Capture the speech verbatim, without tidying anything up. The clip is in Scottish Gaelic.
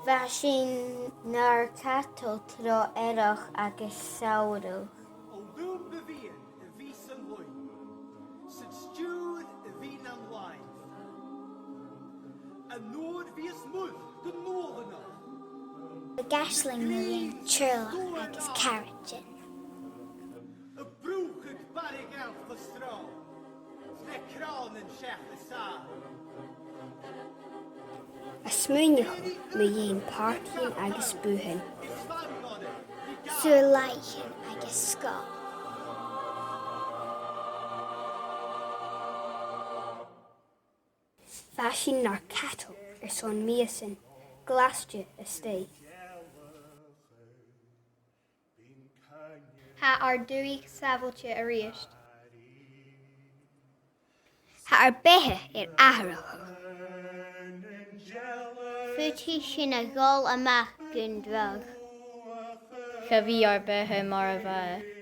Bha sinn nar cadal tro earrach agus samhradh. O lùb a' bhiadhain a bhios an lùib, san stiùir a bhith nan làimh, an uair bhios muir gun uallach. Bha gaislean mu dheidhinn teaghlach agus caraidean. A' brùthadh barraigh anns an t-sròin, le crònan seachad sàr. A' smaoineachadh mu dheidhinn pàrtaidhean agus bùthan. Saor-làithean agus sgoil. Bha sinn nar cadal airson mìosan, glaiste a-staigh. Tha ar dùthaich sàbhailte a-rithist. Tha ar beatha air atharrachadh. Faodaidh sinn a dhol a-mach gun dragh. Cha bhi ar beatha mar a bha e.